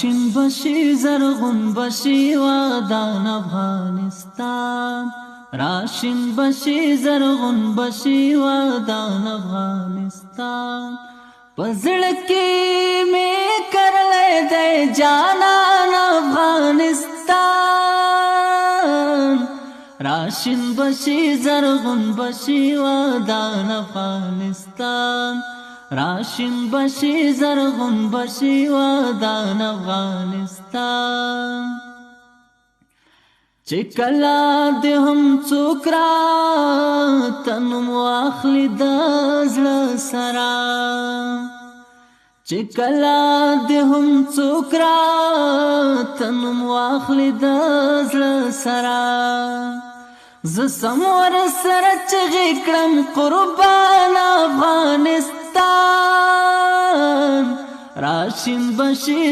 راشین بشي زرغون بشي ودان افغانستان، راشین بشي زرغون بشي ودان افغانستان. پزړه کې مې کرلې دی جانان افغانستان، راشین بشي زرغون بشي ودان افغانستان، راشین بشي زرغون بشي ودان افغانستان. چې کله د هم څوک را تنم واخلي د زړه سره، چې کله د هم څوک را تنم واخلي د زړه سره، زه سم ور سره چغې کړم قربان افغانستان. راشین بشي